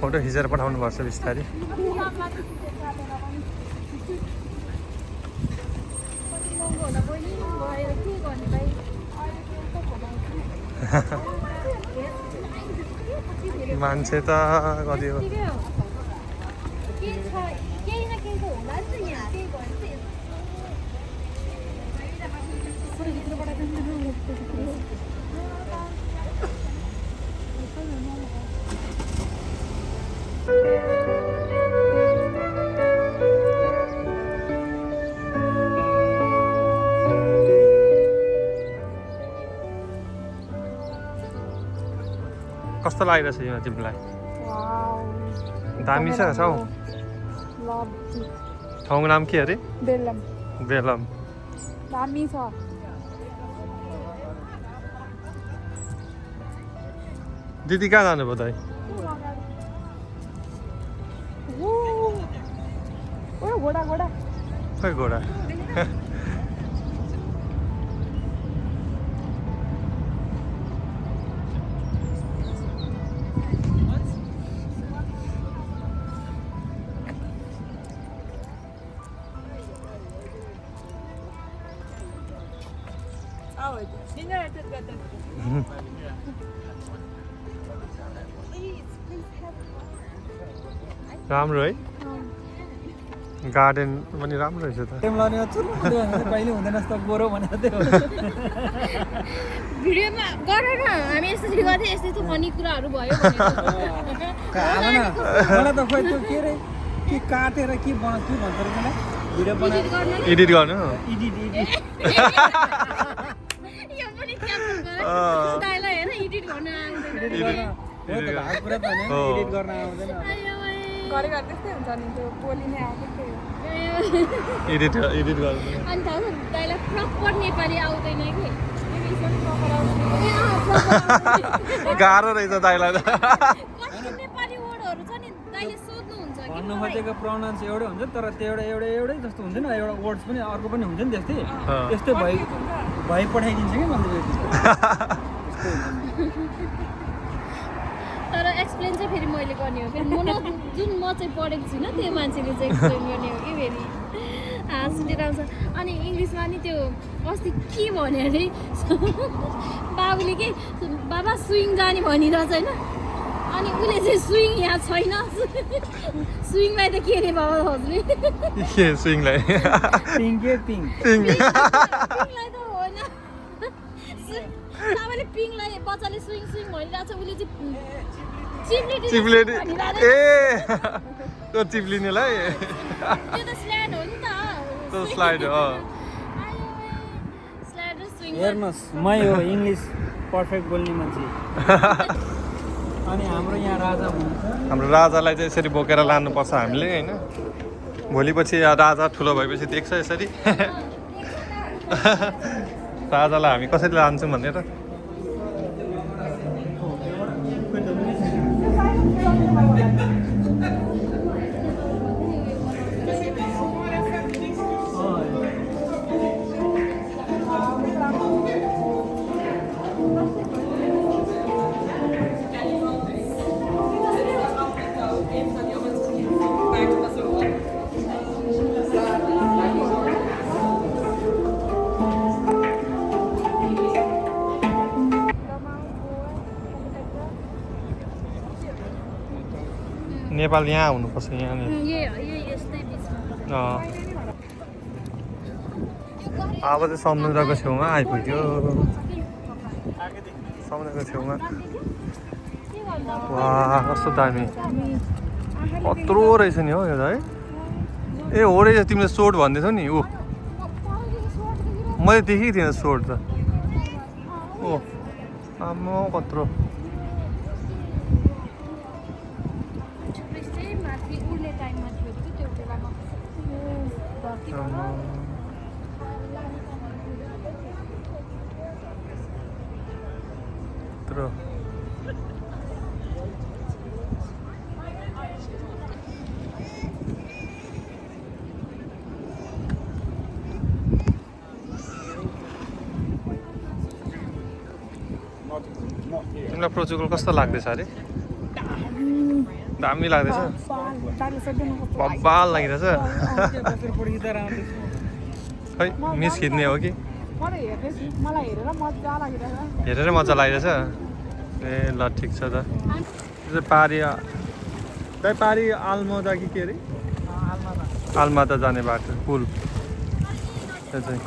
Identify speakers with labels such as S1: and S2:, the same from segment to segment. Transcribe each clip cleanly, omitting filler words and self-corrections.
S1: Photo खिचेर पठाउनु पर्छ बिस्तारै मान्छे त कति हो कस्तो लागिरहेछ यो तिमीलाई दामी छ हौ ठाउँको नाम के अरे
S2: बेलम
S1: बेलम
S2: दामी छ
S1: दिदी कहाँ जानुभयो दाइ
S2: घोडा घोडा
S1: खै घोडा राम्रो है गार्डन पनि राम्रो रहेछ त
S3: कहिले हुँदैन जस्तो गोरो भनेको थियो
S4: भिडियोमा गर न हामी यसरी गर्दै यस्तै त फनी कुराहरू भयो
S3: मलाई त खोइ त्यो के रे के काटेर के भन्छ मलाई भिडियो बनाएर
S1: एडिट गर्नु
S3: एडिट
S4: यो पनि क्याप्सन गरे दाइलाई हैन एडिट गर्न आउँदैन
S3: एडिट गर्न आउँदैन
S2: गरे गरे त्यस्तै हुन्छ नि त्यो बोली नै आउँछ त्यही हो
S1: एडिट गर्नु
S4: अनि त दाइलाई प्रपर नेपाली आउँदैन कि
S1: गाह्रो रहेछ दाइलाई त
S4: कति नेपाली वर्डहरू छ नि दाइले सोध्नुहुन्छ कि
S3: भन्नु खोजेको प्रोनाउन्स एउटै हुन्छ तर त्यो एउटै जस्तो हुँदैन एउटा वर्ड्स पनि अर्को पनि हुन्छ नि त्यस्तै भइ पठाइदिन्छ कि भन्दै
S4: तर एक्सप्लेन चाहिँ फेरि मैले गर्ने हो फेरि जुन म चाहिँ पढेको छुइनँ त्यो मान्छेले चाहिँ एक्सप्लेन गर्ने हो कि फेरि हाँसुटेर आउँछ अनि इङ्ग्लिसमा नि त्यो अस्ति के भन्यो अरे बाबुले के बाबा स्विङ जाने भनिरहेछ होइन अनि उसले चाहिँ स्विङ यहाँ छैन स्विङलाई त के अरे बाबा हजुरले
S1: के स्विङलाई
S4: पिङलाई त होइन बाबाले पिङलाई बच्चाले स्विङ भनिरहेछ उसले चाहिँ
S1: चिप्लेटी ए त्यो चिप्लिनेलाई
S4: त्यो त स्ल्याड हो नि त
S1: त्यो स्लाइड हो
S4: स्ल्याड र स्विङ
S3: हेर्नुहोस् म हो इङ्ग्लिस पर्फेक्ट बोल्ने मान्छे अनि हाम्रो यहाँ राजा हुनुहुन्छ
S1: हाम्रो राजालाई चाहिँ यसरी बोकेर लानुपर्छ हामीले होइन भोलिपछि राजा ठुलो भएपछि देख्छ यसरी राजालाई हामी कसरी लान्छौँ भनेर नेपाल यहाँ हुनुपर्छ यहाँनिर अब चाहिँ समुद्रको छेउमा आइपुग्यो समुद्रको छेउमा वा कस्तो दामी कत्रो रहेछ नि हो यो त है ए हो रहेछ तिमीले सोर्ट भन्दैछौ नि ऊ मैले देखेको थिएन सोर्ट त ओ आम्मा कत्रो तिमीलाई पोर्चुगल कस्तो लाग्दैछ अरे दामी लाग्दैछ बब्बाल लागिरहेछ खै मिस खिच्ने हो कि हेरेर मजा लागिरहेछ ए ल ठिक छ त यो पारी दाइ पारी आलमदा कि के अरे आलमादा जाने बाटो पुल त्यो चाहिँ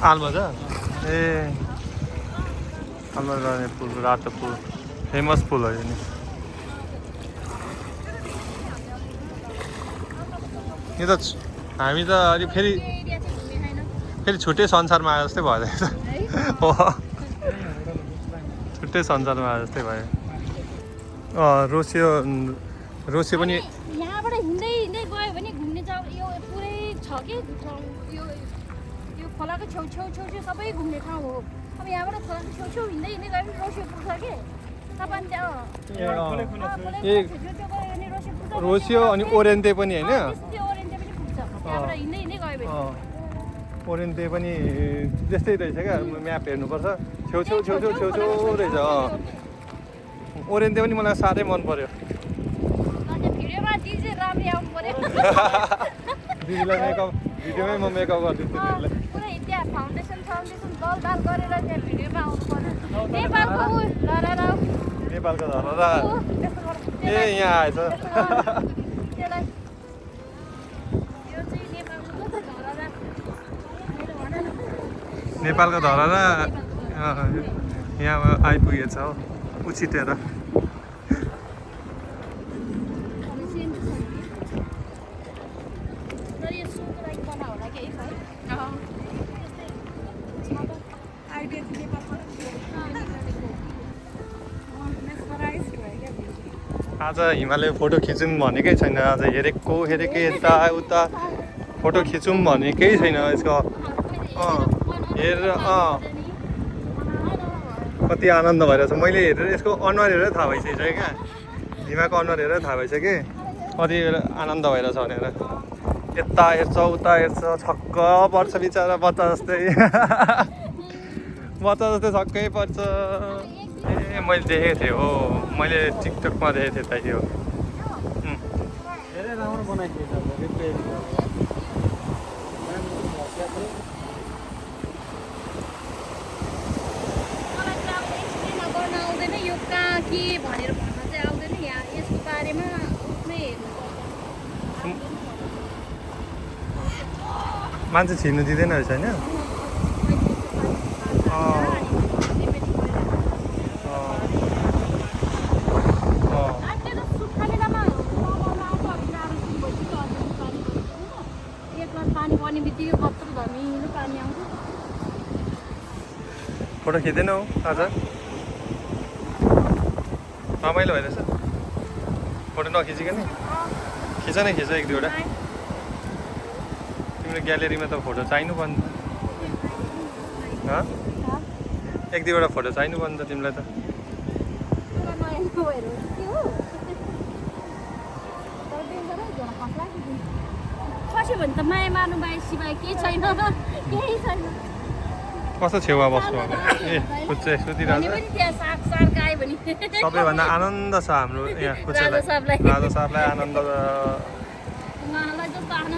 S1: आलमदा ए आलमदा जाने पुल रातो पुल फेमस पुल हो यो नि यो त हामी त अलि फेरि छुट्टै संसारमा आए जस्तै भयो हो छुट्टै संसारमा आए जस्तै भयो रोसियो पनि
S4: यहाँबाट हिँड्दै हिँड्दै गयो भने घुम्ने यो पुरै छ कि यो खोलाको छेउ सबै घुम्ने ठाउँ हो अब यहाँबाट खोलाको छेउ हिँड्दै हिँड्दै गयो भने रोसियो पुग्छ कि
S1: रोसियो अनि ओरेन्ते पनि होइन ओरेन्ते पनि त्यस्तै रहेछ क्या म्याप हेर्नुपर्छ छेउ रहेछ ओरेन्ते पनि मलाई साह्रै मन पर्यो दिदीलाई मेकअप भिडियोमै म मेकअप गरिदिन्छु
S4: पुरै त्यहाँ फाउन्डेसन दलदाल गरेर त्यहाँ भिडियोमा आउनु पर्यो नेपालको
S1: धरहरा ए यहाँ आएछ नेपालको धरहरा यहाँ आइपुगेछ हो उछिटेर आज हिमालय फोटो खिचौँ भनेकै छैन आज हेरेकै यता उता फोटो खिचौँ भनेकै छैन यसको हेरेर कति आनन्द भइरहेछ मैले हेरेर यसको अनुहार हेरेर थाहा भइसक्यो क्या हिमाको अनुहार हेरेर थाहा भइसक्यो कति आनन्द भइरहेछ भनेर यता हेर्छ उता हेर्छ छक्क पर्छ बिचरा बच्चा जस्तै छक्कै पर्छ ए मैले देखेको थिएँ हो मैले टिकटकमा देखेको थिएँ त यो
S3: धेरै राम्रो बनाइदिएछ
S4: यो कहाँ के भनेर भन्न चाहिँ आउँदैन यहाँ यसको बारेमा नै हेर्नु
S1: मान्छे छिर्नु दिँदैन रहेछ होइन फोटो खिच्दैनौ आज रमाइलो भइरहेछ फोटो नखिचिकन खिच नै खिच एक दुईवटा तिम्रो ग्यालेरीमा त फोटो चाहिनु पर्ने एक दुईवटा फोटो चाहिनु पर्ने त तिमीलाई त
S4: खस्यो भने त माया मार्नु बाहेक सिवाय केही छैन केही छैन
S1: कस्तो छेउमा बस्नु अब ए कुच्चे सुतिरहेछ सबैभन्दा आनन्द छ हाम्रो यहाँ कुच्चेलाई राजा साहबलाई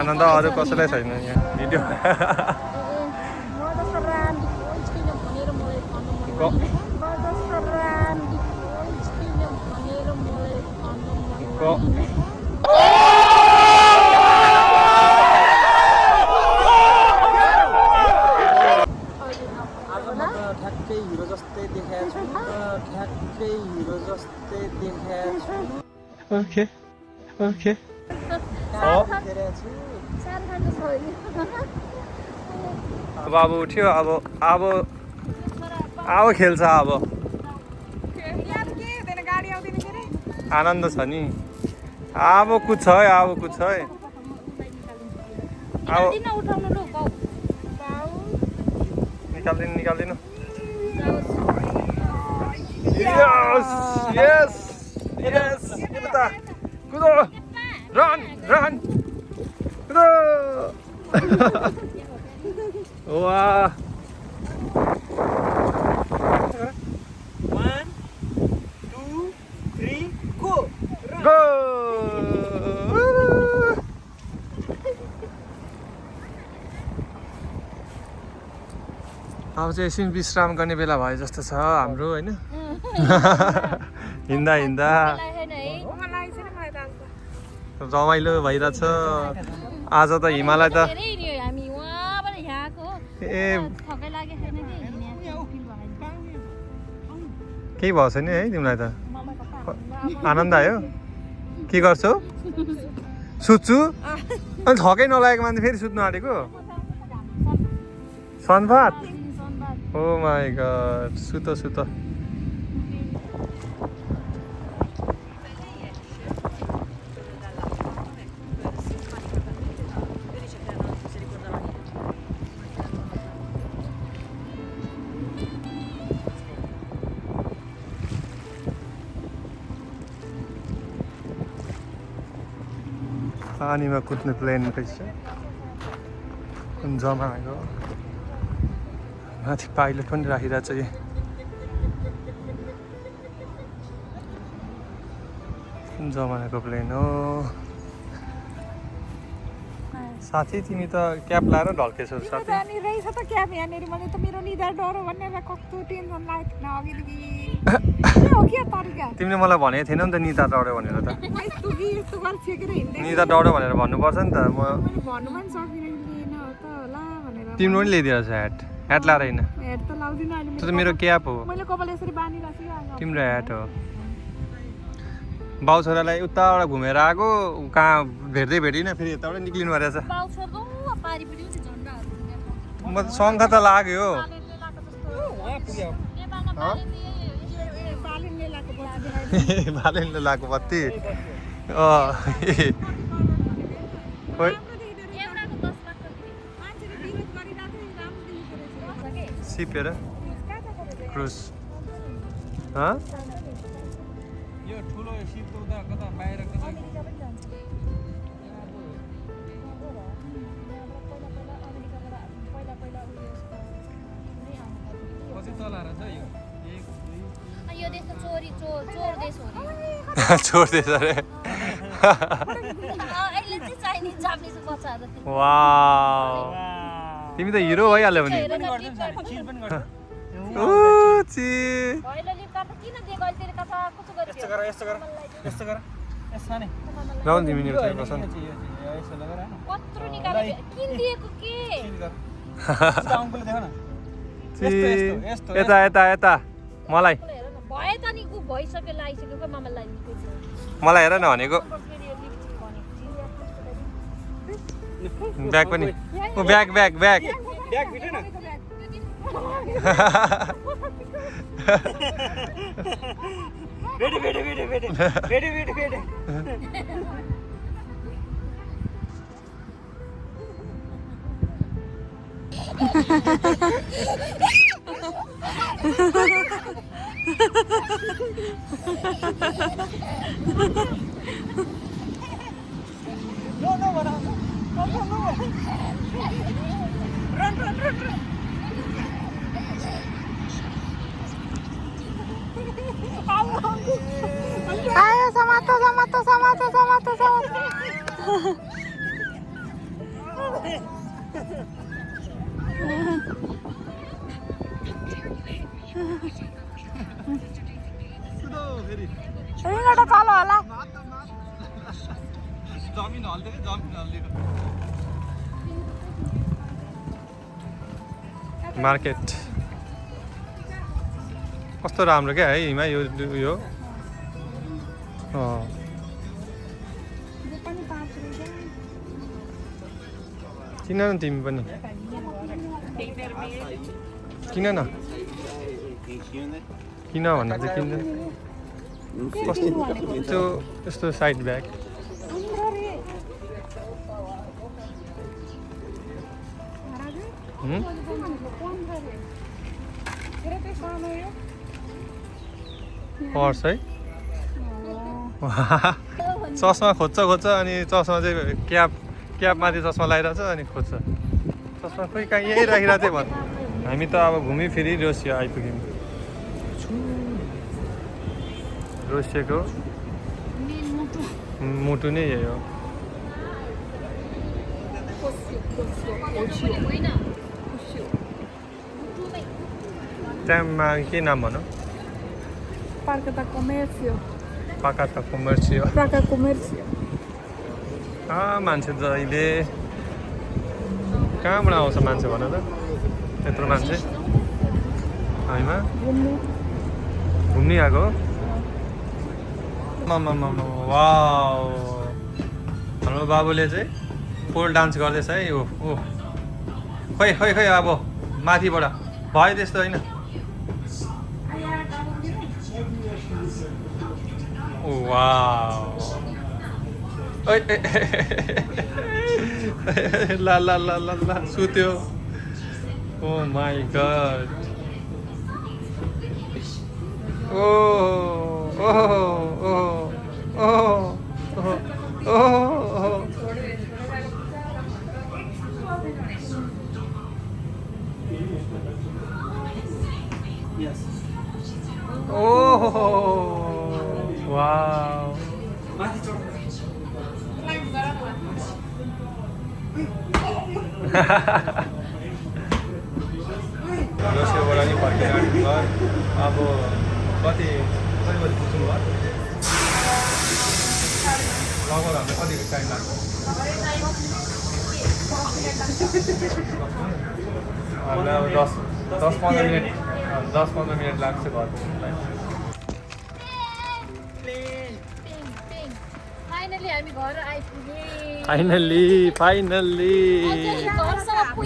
S1: आनन्द अरू कसैलाई छैन यहाँ भिडियो
S3: ठ्याक्कै हिरो जस्तै देखाएको छु
S1: ओके अब उठ्यो अब खेल्छ अब आनन्द छ नि अब कुछ है निकालिदिनु यस कुदो रन कुदो वाह
S3: 1 2
S1: अब चाहिँ एकछिन विश्राम गर्ने बेला भयो जस्तो छ हाम्रो होइन हिँड्दा हिँड्दा रमाइलो भइरहेछ आज त हिमालय त केही भएको छैन है तिमीलाई त आनन्द आयो के गर्छौ सुत्छु अनि थकै नलागेको मान्छे फेरि सुत्नु आँटेको सनपात ओ माई गड सुत सुत पानीमा कुद्ने प्लेन रहेछ जमाएको माथि पाइलट पनि राखिरहेछ यो जमाएको प्लेन हो साथी तिमी त क्याप लाएर ढल्केछौ साथी
S2: रहेछ त क्याप यहाँनिर मैले त मेरो निदा डरो भनेर कस्तो टेन्सन लागेको थिएन अघिदेखि हो के तरिका
S1: तिमीले मलाई भनेको थिएन नि त निदा डढ्यो भनेर त
S2: यस्तो कि यस्तो गर्छेकेर हिँड्दै
S1: निदा डढ्यो भनेर भन्नुपर्छ नि त म
S2: मैले भन्नु पनि सकिनँ लिएन हो त होला भनेर
S1: तिम्रो पनि ल्याइदिएको छ ह्याट लाएर होइन
S2: हेड त लाउँदिनँ अहिले
S1: त्यो त मेरो क्याप हो
S2: मैले कपाल यसरी बाँधिरहेको छु
S1: तिम्रो ह्याट हो बाउ छोरालाई उताबाट घुमेर आएको कहाँ भेट्दै भेटिनँ फेरि यताबाट निक्लिनु रहेछ म त शङ्ख त लाग्यो बालेनले लगाएको बत्ती खोइ सिपेर क्रुज
S3: यो ठुलो सिपको उता कता बाहिर कता पछि चलाएर छ यो 1 2
S4: यो देश त चोर देश हो नि
S1: छोड दे सर
S4: अहिले चाहिँ चाइनिज जापानिज बच्चाहरु
S1: वाउ तिमी त हिरो भइहाल्यौ नि ओ ची
S4: अहिले लिपका त किन दिएको अहिले तेरे कथा कस्तो गर्यो
S3: यस्तो गर यसमा नि
S1: लाउन तिमी नि उता बसन
S3: यसो लगाएर
S4: कत्रो निकालेको किन दिएको के
S3: अङ्कलले देख न
S1: यस्तो यता यता यता मलाई
S4: भए त नि भइसक्यो लागिसक्यो को मामा लागिसक्यो
S1: मलाई हेर न भनेको ब्याग पनि ओ ब्याग ब्याग ब्याग
S3: ब्याग भित्र न बेटे No, run.
S2: Ayo sama-sama. यहीँबाट तल होला
S1: जमिन हल्दियो मार्केट कस्तो राम्रो क्या है हिमा यो किन न तिमी पनि किन न किन भन्दा चाहिँ किन कस्तो त्यो यस्तो साइड ब्याग पर्छ है चस्मा खोज्छ अनि चस्मा चाहिँ क्यापमाथि चस्मा लगाइरहेछ अनि खोज्छ चस्मा खोइ कहाँ यहीँ राखिरहेको थिएँ भन् हामी त अब घुमिफिरी रोसिया आइपुग्यौँ रोसिएको मुटु नै यही हो त्यहाँमा के नाम भनौँ?
S2: Parque da Comercio.
S1: पाकाता कमर्सियो।
S2: Praca Comercio.
S1: मान्छे जहिले कहाँबाट आउँछ मान्छे भन त? त्यत्रो मान्छे होइन घुम्नै आएको? वाउ, हाम्रो बाबुले चाहिँ पोल डान्स गर्दैछ है। ओ ओ खै खै खै अब माथिबाट भयो त्यस्तो होइन। वाउ ओइ ला ला ला ला ला सुत्यो। Oh my god. Oh oh oh oh oh oh wow. दोस्रोबाट नि फर्केर आएको घर। अब कति बजी पुग्छौँ घर? लगभग हाम्रो कति टाइम लाग्छ? हामीलाई अब 10-15 मिनट 10-15 मिनट लाग्छ घर पुग्नुलाई।
S4: फाइनली हामी घर आइपुग्यौँ।
S1: फाइनल्ली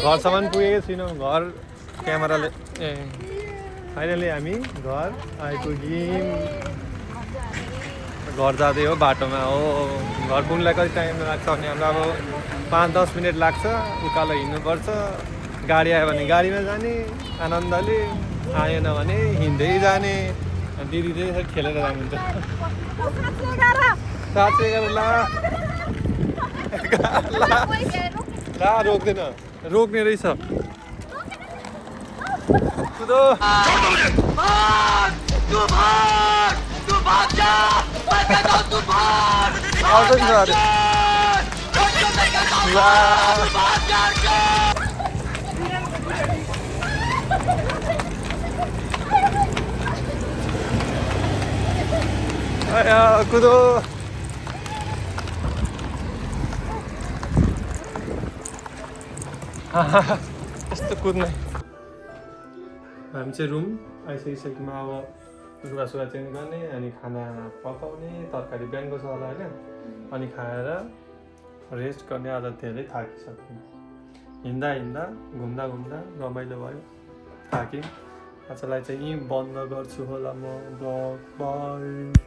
S1: घरसम्म पुगेको छैनौँ। घर क्यामेराले फाइनली हामी घर आइपुग्यौँ। घर जाँदै हो, बाटोमा हो। घर पुग्नुलाई कति टाइम लाग्छ भने हाम्रो अब 5-10 मिनट लाग्छ। उकालो हिँड्नुपर्छ। गाडी आयो भने गाडीमा जाने आनन्दले, आएन भने हिँड्दै जाने। दिदी चाहिँ खेलेर जानुहुन्छ। 711 ला रोक्दैन, रोक्ने रहेछ। कुदो कुदो यस्तो कुद्ने। हामी चाहिँ रुम आइसकिसक्यौँ। अब लुगासुगा चेन्ज गर्ने, अनि खाना पकाउने, तरकारी बिहानको छ होला होइन, अनि खाएर रेस्ट गर्ने। आज धेरै थाकिसक्यौँ। हिँड्दा हिँड्दा घुम्दा घुम्दा रमाइलो भयो, थाक्यौँ। आजलाई चाहिँ यहीँ बन्द गर्छु होला म ब्लग। बाई।